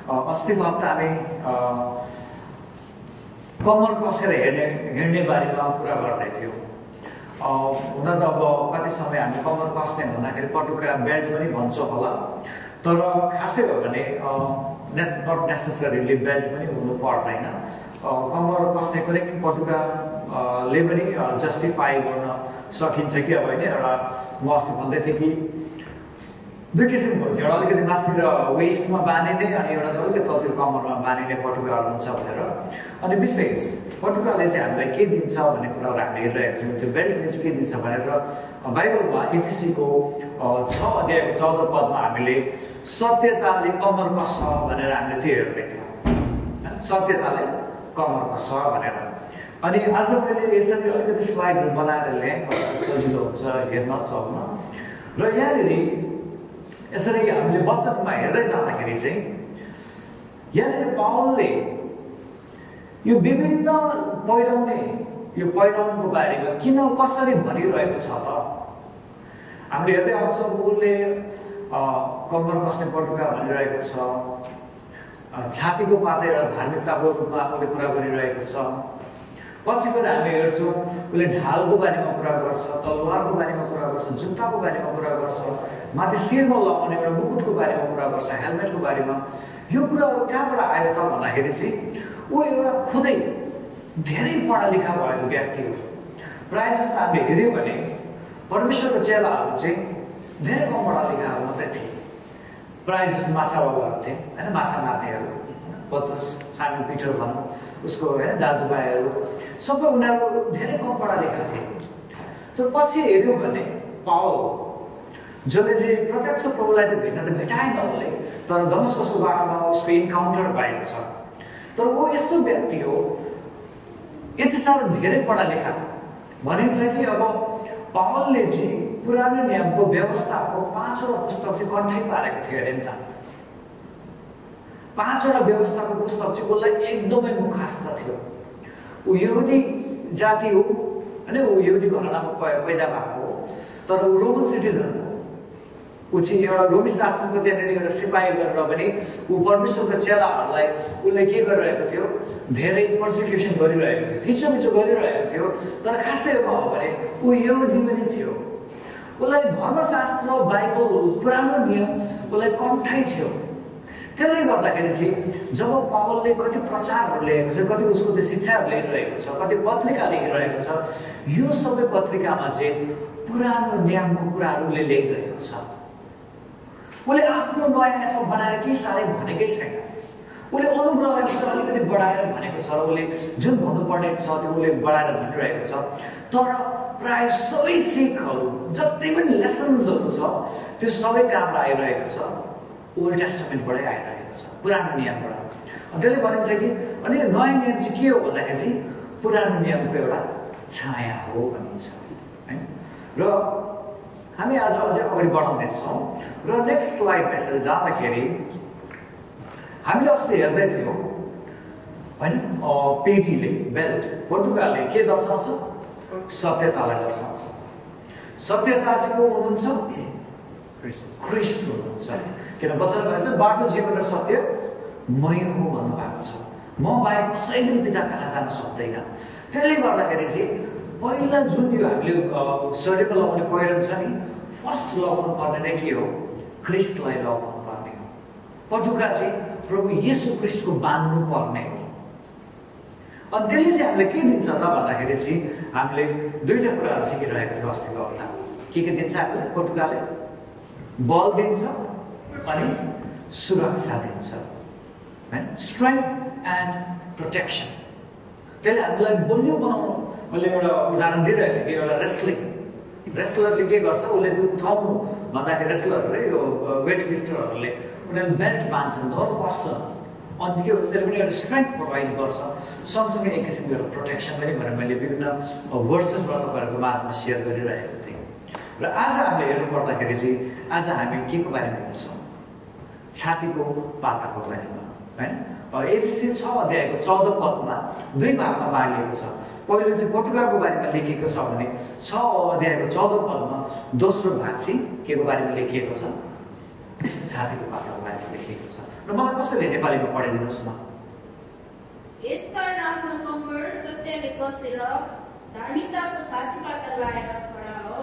अस्तिको हप्ता हामी कम्मर कसेर हिँड्ने बारेमा कुरा गर्दै थियौँ। हुन त अब कति समय हामी कम्मर कस्ने भन्दाखेरि पटुका बेल्ट पनि भन्छौँ होला, तर खासै हो भने नट नेसेसरीली बेल्ट पनि हुनु पर्दैन। कम्मर कस्ने कुनै पनि पटुकाले पनि जस्टिफाई गर्न सकिन्छ कि अब होइन। एउटा म अस्ति भन्दै थिएँ कि दुई किसिमको हुन्छ, एउटा अलिकति मास्तिर वेस्टमा बाँधिने अनि एउटा चाहिँ अलिकति तलतिर कम्मरमा बाँधिने पटुकाहरू हुन्छ भनेर। अनि विशेष पटुकाले चाहिँ हामीलाई के दिन्छ भन्ने कुराहरू हामीले हेरिरहेको थियौँ। त्यो बेल्टले चाहिँ के दिन्छ भनेर बाइबलमा एफिसीको 6 अध्यायको 14 पदमा हामीले सत्यताले कम्मर कस्छ भनेर हामीले त्यो हेर्दै थियौँ। सत्यताले कम्मर कस्छ भनेर। अनि आज मैले यसरी अलिकति स्लाइडहरू बनाएर ल्याएँ, सजिलो हुन्छ हेर्न चल्न। र यहाँनिर यसरी हामीले वचनमा हेर्दै जाँदाखेरि चाहिँ यहाँनिर पावलले यो विभिन्न पहिरनको बारेमा किन कसरी भनिरहेको छ त हामीले हेर्दै आउँछौँ। उसले कम्मर कस्ने पटुका भनिरहेको छ, छातीको पातै एउटा धार्मिकताको रूपमा उसले कुरा गरिरहेको छ। पछि गएर हामी हेर्छौँ उसले ढालको बारेमा कुरा गर्छ, तलवारको बारेमा कुरा गर्छ, जुत्ताको बारेमा कुरा गर्छ, माथि शिरमा लगाउने एउटा मुकुटको बारेमा कुरा गर्छ, हेलमेटको बारेमा। यो कुराहरू कहाँबाट आयो त भन्दाखेरि चाहिँ ऊ एउटा खुदै धेरै पढालेखा भएको व्यक्ति हो। प्रायः जस्तो हामीले हेऱ्यौँ भने परमेश्वरको चेलाहरू चाहिँ धेरै कम पढालेखाहरू मात्रै थिए। प्रायः जस्तो माछावालाहरू थिए होइन, माछा मार्नेहरू, पत्रुस, साइमन पिटर भनौँ, उसको होइन दाजुभाइहरू, सबै उनीहरू धेरै कम पढालेखा थिए। तर पछि हेऱ्यौँ भने पावल जसले चाहिँ प्रत्यक्ष प्रभुलाई त भेट्न त भेटाएन उसले, तर दमस्कसको बाटोमा उसको इन्काउन्टर भएको छ। तर ऊ यस्तो व्यक्ति हो, यति साह्रो धेरै पढालेखा भनिन्छ कि अब पावलले चाहिँ पुरानो नियमको व्यवस्थाको 5वटा पुस्तक चाहिँ कन्ठै पारेको थियो अरे नि त। 5वटा व्यवस्थाको पुस्तक चाहिँ उसलाई एकदमै मुखास्त थियो। ऊ यहुदी जाति हो होइन, ऊ यहुदी घरानामा पैदा भएको हो, तर ऊ रोमन सिटिजन हो। ऊ चाहिँ एउटा रोमी शासनको त्यहाँनिर एउटा सिपाही गरेर पनि ऊ परमेश्वरको चेलाहरूलाई उसले के गरिरहेको थियो, धेरै पर्सिक्युसन गरिरहेको थियो, थिचोमिचो गरिरहेको थियो। तर खासैमा हो भने ऊ यहुदी पनि थियो। उसलाई धर्मशास्त्र, बाइबल, पुरानो नियम उसलाई कन्ठै थियो। त्यसले गर्दाखेरि चाहिँ जब पावलले कति प्रचारहरू ल्याएको छ, कति उसको त्यो शिक्षाहरू ल्याइरहेको छ, कति पत्रिका लेखिरहेको छ, यो सबै पत्रिकामा चाहिँ पुरानो नियमको कुराहरू उसले ल्याइरहेको छ। उसले आफ्नो नयाँ यसमा बनाएर केही साह्रै भनेकै छैन। उसले अनुग्रहलाई मात्र अलिकति बढाएर भनेको छ र उसले जुन भन्नुपर्ने छ त्यो उसले बढाएर भनिरहेको छ। तर प्राय सबै सिखहरू जति पनि लेसन्सहरू छ त्यो सबै काममा आइरहेको छ ओल्ड टेस्टामेन्टबाटै आइरहेको छ, पुरानो नियमबाट। त्यसले भनिन्छ कि अनि नयाँ नियम चाहिँ के हो भन्दाखेरि चाहिँ पुरानो नियमको एउटा छाया हो भनिन्छ होइन। र हामी आज अझै अगाडि बढाउनेछौँ। र नेक्स्ट स्लाइडमा यसरी जाँदाखेरि हामीले अस्ति हेर्दै थियौँ होइन, पेटीले बेल्ट पटुकाले के दर्शाउँछ? सत्यतालाई दर्शाउँछ। सत्यता चाहिँ को हुनुहुन्छ? ख्रीष्ट हुनुहुन्छ। किन वचन भनेको छ बाटो, जीवन र सत्य मै हो भन्नुभएको छ। म बाहेक कसै पनि पिता कहाँ जान सक्दैन। त्यसले गर्दाखेरि चाहिँ पहिला जुन यो हामीले शरीरमा लगाउने पहिरन छ नि, फर्स्ट लगाउनु पर्ने नै के हो? ख्रीष्टलाई लगाउनु पर्ने हो। पटुका चाहिँ प्रभु येशू ख्रीष्टको बाँध्नु पर्ने हो। अनि त्यसले चाहिँ हामीलाई के दिन्छ त भन्दाखेरि चाहिँ हामीले दुईवटा कुराहरू सिकिरहेको थियो अस्तिको हप्ता। के दिन्छ हामीलाई? पटुकाले बल दिन्छ अनि सुरक्षा दिन्छ होइन, स्ट्रेङ्थ एन्ड प्रोटेक्सन। त्यसले हामीलाई बलियो बनाउनु। मैले एउटा उदाहरण दिइरहेको थिएँ कि एउटा रेस्लरले के गर्छ, उसले त्यो उठाउनु भन्दाखेरि रेस्लरहरूले यो वेट लिफ्टरहरूले उनीहरूले बेल्ट बाँध्छन्, धर कस्छ, अनि के हुन्छ त्यसले पनि एउटा स्ट्रेङ्थ प्रोभाइड गर्छ, सँगसँगै एक किसिमको एउटा प्रोटेक्सन पनि भनेर मैले विभिन्न वर्सेसबाट तपाईँहरूको माझमा सेयर गरिरहेको थिएँ। र आज हामीले हेर्नु पर्दाखेरि चाहिँ आज हामी के को बारेमा हेर्छौँ? छातीको पाताको बारेमा होइन। एफिसी 6 अध्यायको 14 पदमा दुई भागमा बाँडिएको छ। पहिलो चाहिँ पटुकाको बारेमा लेखिएको छ भने 6 अध्यायको 14 पदमा दोस्रो भाग चाहिँ के को बारेमा लेखिएको छ? छातीको पाताको बारेमा लेखिएको छ। र र मलाई कसैले नेपालीमा पढाइदिनुहोस् न। यसकारण आफ्नो कम्मर सत्यले कसेर धार्मिकताको छातीपाता लाएर खडा हो।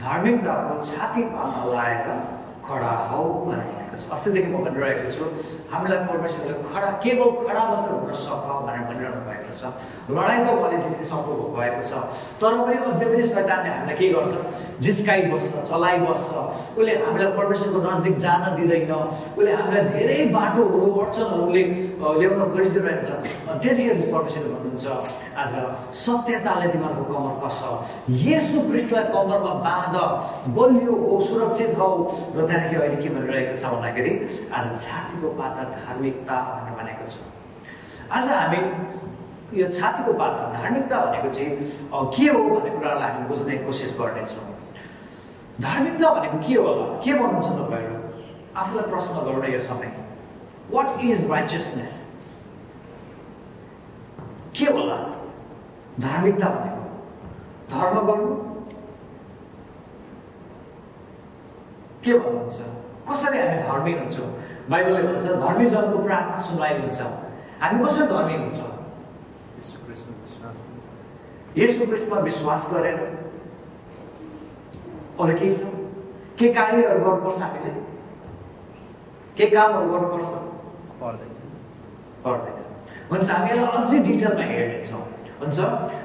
धार्मिकताको छातीपाता लाएर खडा हौ भनेको छ। अस्तिदेखि म भनिरहेको छु हामीलाई परमेश्वरले खडा केवल खडा मात्र हुन सक्छ भनेर भनिरहनु भएको छ। लडाइँ त उहाँले जित्नु भएको छ, तर पनि अझै पनि शैतानले हामीलाई के गर्छ, जिस्काइबस्छ, चलाइबस्छ। उसले हामीलाई परमेश्वरको नजिक जान दिँदैन। उसले हामीलाई धेरै बाटोहरू अडचनहरूले ल्याउन गरिदिइरहेको छ। त्यतिखेर परमेश्वरले भन्नुहुन्छ आज सत्यताले तिमीहरूको कमर कस, येशू ख्रीष्टलाई कमरमा बाँध, बलियो हो, सुरक्षित हौ। र त्यहाँदेखि अहिले के भनिरहेको छ भन्दाखेरि आज छातीको पाता धार्मिकता भनेर भनेको छ। आज हामी यो छातीको पाता धार्मिकता भनेको चाहिँ के हो भन्ने कुरालाई हामी बुझ्ने कोसिस गर्नेछौँ। धार्मिकता भनेको के होला, के भन्नुहुन्छ तपाईँहरू? आफूलाई प्रश्न गरौँ यो समय। What is righteousness? के होला धार्मिकता भनेको? धर्म गर्नु? के भन्नुहुन्छ? कसरी हामी धर्मी हुन्छौँ? बाइबलले भन्छ धर्मी जनको प्रार्थना सुनाइ हुन्छ। हामी कसरी धर्मी हुन्छौँ? येशू ख्रीष्टमा विश्वास गरेर। अरू के छ? के कार्यहरू गर्नुपर्छ हामीले? के कामहरू गर्नुपर्छ? पर्दैन। हुन्छ, हामीलाई अझै डिटेलमा हेर्नेछौँ। हुन्छ,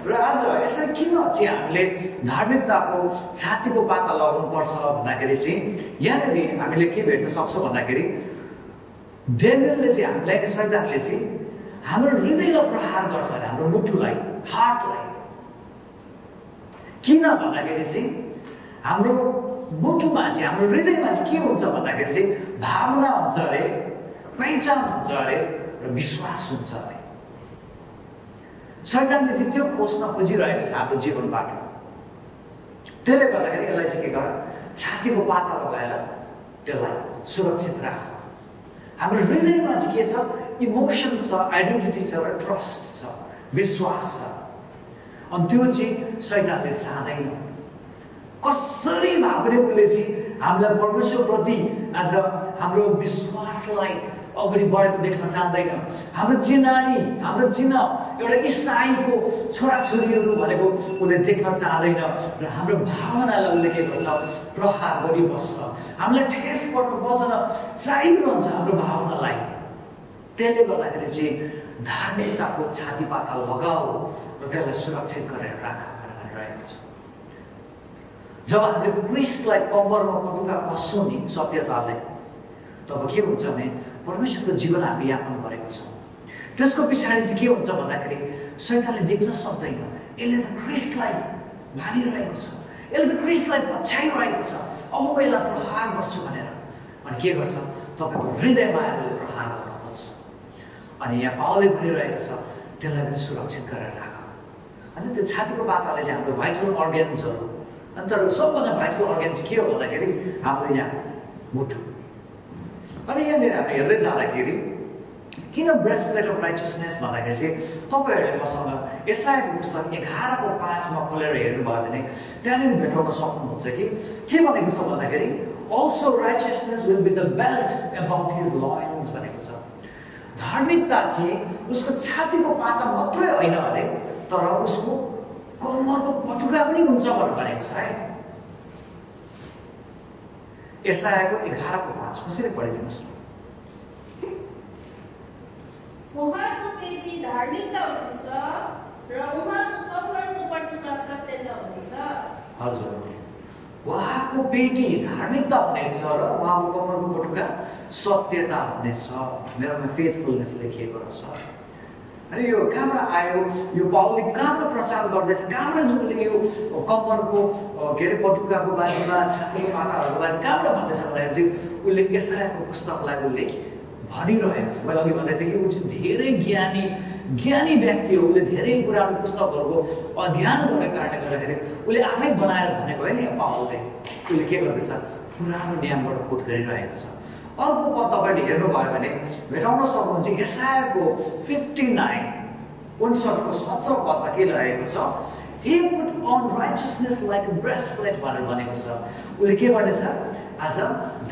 र आज यसरी किन चाहिँ हामीले धार्मिकताको छातीको पाता लगाउनु पर्छ भन्दाखेरि चाहिँ यहाँनिर हामीले के भेट्न सक्छौँ भन्दाखेरि डेभिलले चाहिँ हामीलाई, शैतानले चाहिँ हाम्रो हृदयलाई प्रहार गर्छ अरे, हाम्रो मुटुलाई, हार्टलाई। किन भन्दाखेरि चाहिँ हाम्रो मुटुमा चाहिँ, हाम्रो हृदयमा चाहिँ के हुन्छ भन्दाखेरि चाहिँ भावना हुन्छ अरे, पहिचान हुन्छ अरे, र विश्वास हुन्छ अरे। शैतानले चाहिँ त्यो खोज्न खोजिरहेको छ हाम्रो जीवनबाट। त्यसले गर्दाखेरि यसलाई चाहिँ के गर, छातीको पाता लगाएर त्यसलाई सुरक्षित राख। हाम्रो हृदयमा चाहिँ के छ? इमोसन छ, आइडेन्टिटी छ, र ट्रस्ट छ, विश्वास छ। अनि त्यो चाहिँ शैतानले चाहँदैन। कसरी भए पनि उसले चाहिँ हामीलाई परमेश्वरप्रति आज हाम्रो विश्वासलाई अगाडि बढेको देख्न चाहँदैन। हाम्रो चिनारी, हाम्रो चिना एउटा इसाईको छोराछोरीहरू भनेको उसले देख्न चाहँदैन। र हाम्रो भावनालाई उसले के गर्छ? प्रहार गरिबस्छ। हामीलाई ठेस पर्नु बस्न चाहिरहन्छ हाम्रो भावनालाई। त्यसले गर्दाखेरि चाहिँ धार्मिकताको छातीपाता लगाऊ र त्यसलाई सुरक्षित गरेर राख भनेर भनिरहेको छ। जब हामीले क्रिस्टलाई कम्मरमा पटुका कस्छौँ नि सत्यताले, तब के हुन्छ भने परमेश्वरको जीवन हामी यापन गरेको छौँ। त्यसको पछाडि चाहिँ के हुन्छ भन्दाखेरि शैतानले देख्न सक्दैन। यसले त क्रिस्टलाई मानिरहेको छ, यसले त क्रिस्टलाई पछ्याइरहेको छ, अब म यसलाई प्रहार गर्छु भनेर। अनि के गर्छ? तपाईँको हृदयमा आएर प्रहार गर्न खोज्छ। अनि यहाँ पावलले भनिरहेको छ त्यसलाई पनि सुरक्षित गरेर राख। अनि त्यो छातीको पाताले चाहिँ हाम्रो भाइटल अर्गेन्सहरू, अनि तर सबभन्दा भाइटल अर्गेन्स के हो भन्दाखेरि हाम्रो यहाँ मुटु। अनि यहाँनिर हामी हेर्दै जाँदाखेरि किन ब्रेस्टप्लेट अफ राइचियसनेस भन्दाखेरि चाहिँ तपाईँहरूले मसँग यसायाको पुस्तक 11:5 खोलेर हेर्नुभयो भने त्यहाँनिर भेटाउन सक्नुहुन्छ कि के भनेको छ भन्दाखेरि also righteousness will be the belt about his loins भनेको छ। धार्मिकता चाहिँ उसको छातीको पाता मात्रै होइन अरे, तर उसको कम्मरको पटुका पनि हुन्छ भनेर भनेको छ है। यसायाको 11:5 कसरी पढिदिनुहोस् न। उहाँको पेटी धार्मिकता हुनेछ र उहाँको कम्मरको पटुका सत्यता हुनेछ। हजुर, उहाँको पेटी धार्मिकता हुनेछ र उहाँको कम्मरको पटुका सत्यता हुनेछ। मेरोमा फेथफुलनेस लेखिएको रहेछ। अनि यो कहाँबाट आयो? यो पावलले कहाँबाट प्रचार गर्दैछ? कहाँबाट उसले यो कम्मरको के अरे पटुकाको बारेमा, छातीको पाताहरूको बारेमा कहाँबाट भन्दैछ भन्दाखेरि चाहिँ उसले यसायाको पुस्तकलाई उसले भनिरहेको छ। मैले अघि भन्दै थिएँ कि ऊ चाहिँ धेरै ज्ञानी व्यक्ति हो। उसले धेरै पुरानो पुस्तकहरूको अध्ययन गरेको कारणले गर्दाखेरि उसले आफै बनाएर भनेको होइन यहाँ पावलले। उसले के गर्दैछ? पुरानो नियमबाट कोट गरिरहेको छ। अर्को पद तपाईँले हेर्नुभयो भने भेटाउन सक्नुहुन्छ यसायाको 59:17 पदमा के लेखेको छ? He put on righteousness like a breastplate भनेर भनेको छ। उसले के गर्नेछ? आज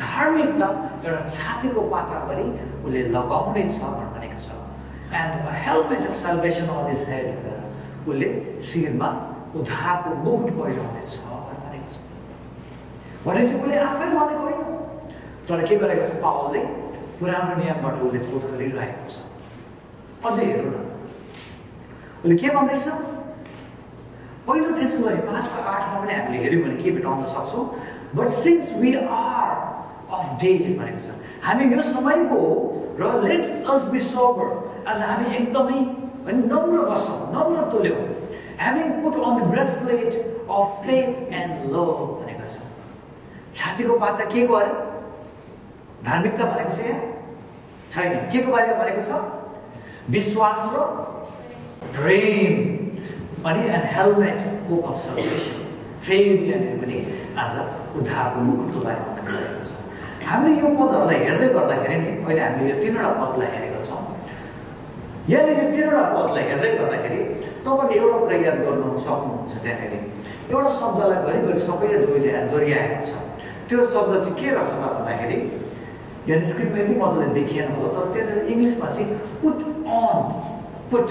धार्मिकता एउटा छातीको पाता गरी उसले लगाउने छ भनेको छ। And a helmet of salvation on his head, उसले शिरमा उद्धारको मुकुट पहिराउने छ भनेको छ। भने चाहिँ उसले आफै भनेको होइन, तर के गरेको छ पावलले पुरानो नियमबाट उसले कोट गरिरहेको छ। अझै हेरौँ न उसले के भन्दैछ। पहिलो थेसलोनी 5:8 पनि हामीले हेऱ्यौँ भने के भेटाउन सक्छौँ। But since we are of days भनेको छ, हामी यो समयको र लेट अस बी सोबर, आज हामी एकदमै नम्र बसौँ, नम्र तुल्यौँ। Having put on the breastplate of faith and love भनेको छ। छातीको पाता के को अरे? धार्मिकता भनेको छ यहाँ छैन। के को बारेमा भनेको छ? विश्वास र प्रेम। अनि एन्ड हेलमेट होप अफ सल्भेसन, फेरि यहाँनिर पनि आज उद्धारको मुकुटको बारेमा भनेको छ। हामीले यो पदहरूलाई हेर्दै गर्दाखेरि नि अहिले हामीले यो 3वटा पदलाई हेरेका छौँ। यहाँनिर यो 3वटा पदलाई हेर्दै गर्दाखेरि तपाईँले एउटा कुरा याद गर्नु सक्नुहुन्छ। त्यहाँनिर एउटा शब्दलाई घरिघरि सबैले दोहोऱ्याएको छ। त्यो शब्द चाहिँ के रहेछ भन्दाखेरि यहाँ स्क्रिनमा यति मजाले देखिएन होला, तर त्यहाँ इङ्ग्लिसमा चाहिँ put on, put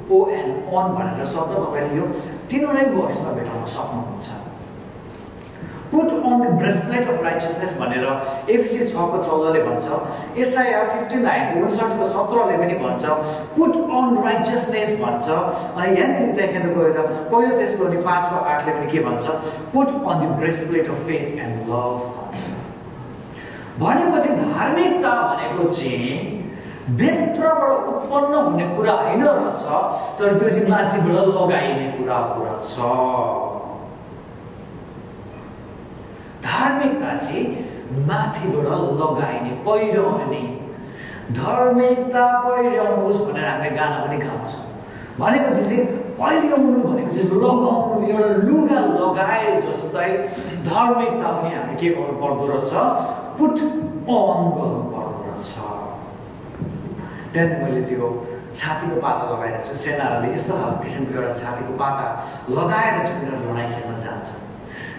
PUTON on भनेर शब्द तपाईँले यो 3वटै वर्ड्समा भेटाउन सक्नुहुन्छ। Put on the breastplate of righteousness भनेर एफएसी 6:14ले भन्छ। एसाया 59:59-17ले पनि भन्छ पुट अन राइचियसनेस भन्छ। अनि यहाँनिर त्यहाँ गएर पहिलो थेसलोनी 5:8ले पनि के भन्छ? Put on the breastplate of faith and love भन्छ। भनेपछि धार्मिकता भनेको चाहिँ भित्रबाट उत्पन्न हुने कुरा होइन रहेछ, तर त्यो चाहिँ माथिबाट लगाइने कुरा रहेछ। धार्मिकता चाहिँ माथिबाट लगाइने, पहिराउने। धार्मिकता पहिराउनुहोस् भनेर हामीले गाना पनि गाउँछौँ। भनेपछि चाहिँ पहिराउनु भनेको चाहिँ लगाउनु, एउटा लुगा लगाए जस्तै धार्मिकता पनि हामीले के गर्नु पर्दो रहेछ? पुट अन गर्नु पर्दो रहेछ। त्यहाँदेखि मैले त्यो छातीको पाता लगाइरहेको छु। सेनाहरूले यस्तो खालको किसिमको एउटा छातीको पाता लगाएर चाहिँ उनीहरू लडाइँ खेल्न जान्छ।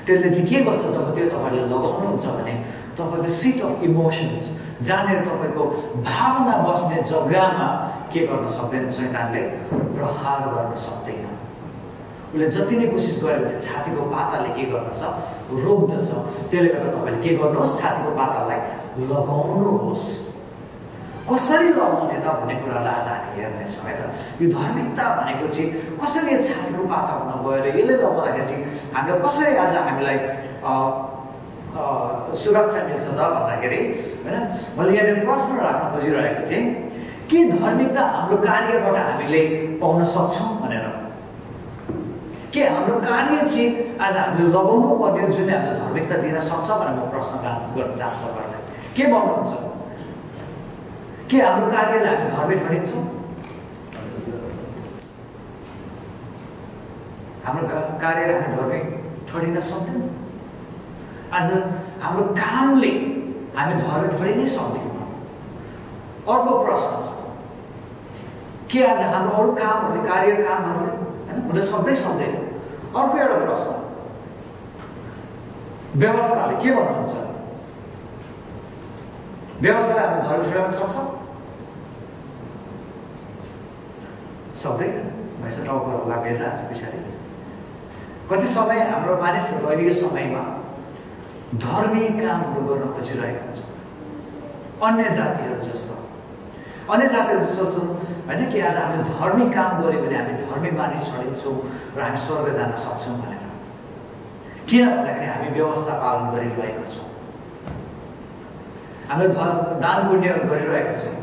त्यसले चाहिँ के गर्छ जब त्यो तपाईँले लगाउनुहुन्छ भने तपाईँको सिट अफ इमोसन्स, जहाँनिर तपाईँको भावना बस्ने जग्गामा के गर्न सक्दैन, शैतानले प्रहार गर्न सक्दैन। उसले जति नै कोसिस गर्यो भने छातीको पाताले के गर्दछ? रोक्दछ। त्यसले गर्दा तपाईँले के गर्नुहोस्? छातीको पातालाई लगाउनुहोस्। कसरी लगाउने त भन्ने कुरालाई आज हामी हेर्नेछौँ है त। यो धार्मिकता भनेको चाहिँ कसरी छातीको पाता हुन गएर यसले लगाउँदाखेरि चाहिँ हामीलाई कसरी आज हामीलाई सुरक्षा मिल्छ त भन्दाखेरि होइन, मैले यहाँनिर प्रश्न राख्न खोजिरहेको थिएँ के धार्मिकता हाम्रो कार्यबाट हामीले पाउन सक्छौँ भनेर। के हाम्रो कार्य चाहिँ आज हामीले लगाउनु पर्ने जुन हामीले धार्मिकता दिन सक्छ भनेर म प्रश्न गर्न चाहन्छु तपाईँलाई। के भन्नुहुन्छ? के हाम्रो कार्यलाई हामी धर्मी ठहरिन्छौँ? हाम्रो कार्यलाई हामी धर्मी ठहरिन सक्दैनौँ। आज हाम्रो कामले हामी धर्मी ठहरिनै सक्दैनौँ। अर्को प्रश्न छ के आज हाम्रो अरू कामहरू, कार्य कामहरूले होइन हुन सक्दैन? अर्को एउटा प्रश्न, व्यवस्थाले के भन्नुहुन्छ? व्यवस्थालाई हामी धर्मी ठहराउन सक्छौँ? सक्दैन। भैँसा टाउको लागेर आज पछाडि कति समय हाम्रो मानिसहरू अहिलेको समयमा धर्मी कामहरू गर्न खोजिरहेका हुन्छ। अन्य जातिहरू जस्तो सोच्छौँ होइन कि आज हामीले धर्मी काम गऱ्यो भने हामी धर्मी मानिस छडिन्छौँ र हामी स्वर्ग जान सक्छौँ भनेर। किन भन्दाखेरि हामी व्यवस्था पालन गरिरहेका छौँ, हामीले दान पुण्यहरू गरिरहेका छौँ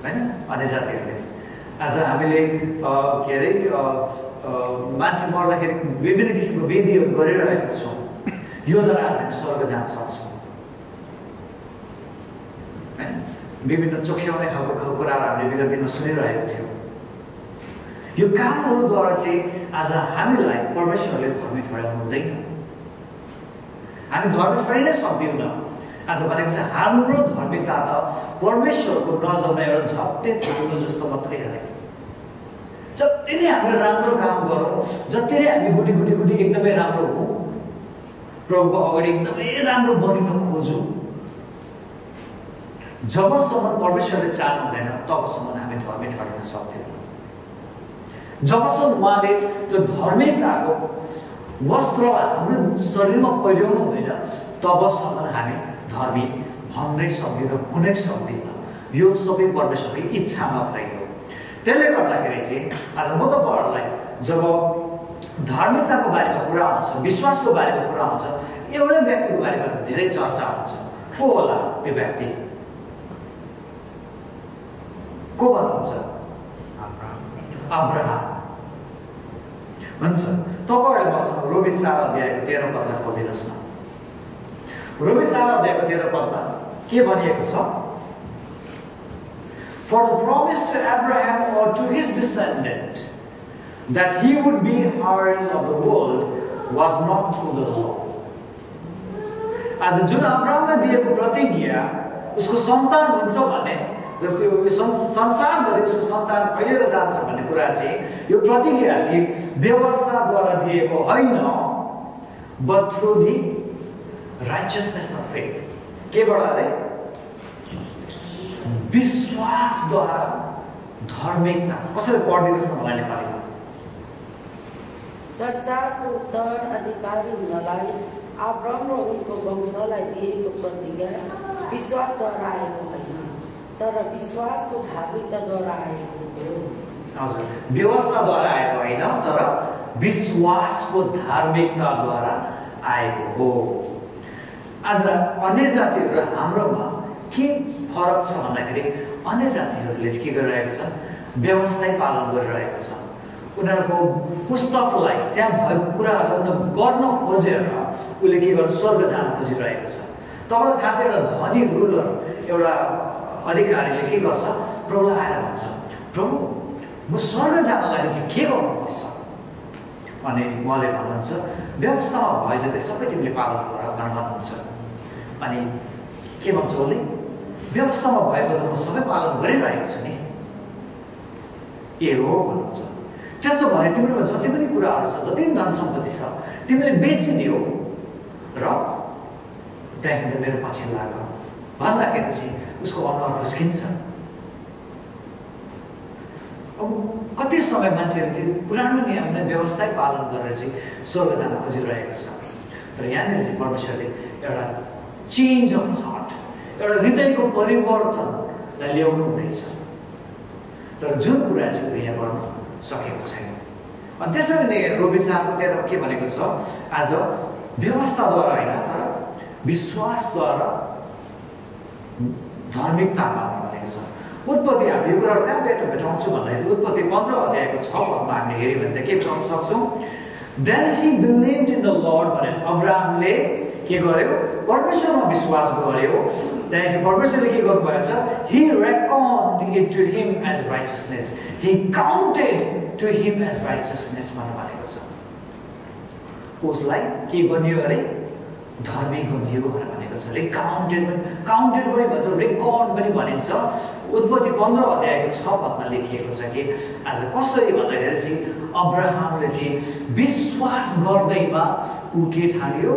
होइन। अन्य जातिहरूले आज हामीले के अरे मान्छे मर्दाखेरि विभिन्न किसिमको विधिहरू गरिरहेका छौँ। यो द्वारा आज हामी स्वर्ग जान सक्छौँ होइन। विभिन्न चोख्याउने खालको कुराहरू हामीले विगत दिनमा सुनिरहेको थियौँ। यो कामहरूद्वारा चाहिँ आज हामीलाई परमेश्वरले धर्मी ठहराउनु हुँदैन। हामी धर्मी ठहरिनै सक्दैनौँ। आज भनेको चाहिँ हाम्रो धर्मिकता त परमेश्वरको नजरमा एउटा झट्टै थाल्नु जस्तो मात्रै हो। जति नै हामीले राम्रो काम गरौँ, जति नै हामी गुटी एकदमै राम्रो हौँ, प्रभुको अगाडि एकदमै राम्रो बनिन खोजौँ। जबसम्म परमेश्वरले चाहनुहुँदैन तबसम्म हामी धर्मी ठहरिन सक्दैनौँ। जबसम्म उहाँले त्यो धार्मिकताको वस्त्रलाई हाम्रो शरीरमा पहिर्याउनु हुँदैन तबसम्म हामी धर्मी भन्नै सक्दैनौँ, हुनै सक्दैनौँ। यो सबै परमेश्वरको इच्छा मात्रै हो। त्यसले गर्दाखेरि चाहिँ आज म तपाईँहरूलाई जब धार्मिकताको बारेमा कुरा आउँछ, विश्वासको बारेमा कुरा आउँछ, एउटै व्यक्तिको बारेमा धेरै चर्चा हुन्छ। को होला त्यो व्यक्ति? को भन्नुहुन्छ? अब्राहम। हुन्छ, तपाईँहरूले मसँग रोमी 4:13 खोलिदिनुहोस् न। रोमी 4:13 के भनिएको छ? For the promise to Abraham or to his descendant that he would be heirs of the world was not through the law. आज जुन अब्राहमलाई दिएको प्रतिज्ञा उसको सन्तान हुन्छ भने, संसारभरि उसको सन्तान फैलिएर जान्छ भन्ने कुरा चाहिँ, यो प्रतिज्ञा चाहिँ व्यवस्थाद्वारा दिएको होइन, but through the righteousness of faith. केबाट अरे? विश्वासद्वारा धार्मिकता। कसरी पढिदिनुहोस् न मलाई नेपालीमा। संसारको उत्तराधिकारी हुनलाई अब्राहम र उनको वंशलाई दिएको प्रतिज्ञा विश्वासद्वारा आएको होइन, तर विश्वासको धार्मिकताद्वारा आएको हो। हजुर, व्यवस्थाद्वारा आएको होइन, तर विश्वासको धार्मिकताद्वारा आएको हो। आज अन्य जातिहरू र हाम्रोमा के फरक छ भन्दाखेरि अन्य जातिहरूले के गरिरहेको छ? व्यवस्था पालन गरिरहेको छ। उनीहरूको पुस्तकलाई त्यहाँ भएको कुराहरू गर्न खोजेर उसले के गर्छ? स्वर्ग जान खोजिरहेको छ। तपाईँलाई थाहा छ, एउटा धनी रुलर, एउटा अधिकारीले के गर्छ? प्रभुलाई आएर भन्छ, प्रभु म स्वर्ग जानलाई चाहिँ के गर्नुपर्छ? अनि उहाँले भन्नुहुन्छ, व्यवस्थामा भए जति सबै तिमीले पालन गर भनेर भन्नुहुन्छ। अनि के भन्छ उसले? व्यवस्थामा भएको त म सबै पालन गरिरहेको छु नि। ए हो भन्नुहुन्छ। त्यसो भने तिमीमा जति पनि कुराहरू छ, जति पनि धन सम्पत्ति छ, तिमीले बेचिदियो र त्यहाँदेखि मेरो पछि लाग भन्दाखेरि चाहिँ उसको अनुहार खुस्किन्छ। अब कति समय मान्छेहरू चाहिँ पुरानो नियमले व्यवस्था पालन गरेर चाहिँ स्वर्ग जान खोजिरहेको छ। तर यहाँनिर चाहिँ परमेश्वरले एउटा चेन्ज अफ हार्ट, एउटा हृदयको परिवर्तनलाई ल्याउनु हुँदैछ। तर जुन कुरा चाहिँ यहाँ गर्न सकेको छैन। अनि त्यसरी नै रोमी 4:13 के भनेको छ? आज व्यवस्थाद्वारा होइन, तर विश्वासद्वारा धार्मिकतामा भनेको छ। उत्पत्ति हामी यो कुराहरू कहाँ भेटाउँछौँ भन्दाखेरि उत्पत्ति 15:6 हामीले हेऱ्यौँ भने त के भेटाउन सक्छौँ? Then he believed in the Lord भनेर अब्राहमले के गर्यो? परमेश्वरमा विश्वास गर्यो। त्यहाँदेखि परमेश्वरले के गर्नुभएको छ? He reckoned it to him as righteousness. He counted to him as righteousness भनेको छ। उसलाई के बनियो अरे? धर्मी बनियो भनेको छ। काउन्टेड पनि भन्छ, रेकर्ड पनि भनिन्छ। उत्पत्ति 15:6 लेखिएको छ कि आज कसरी भन्दाखेरि चाहिँ अब्राहमले चाहिँ विश्वास गर्दैमा ऊ के ठान्यो?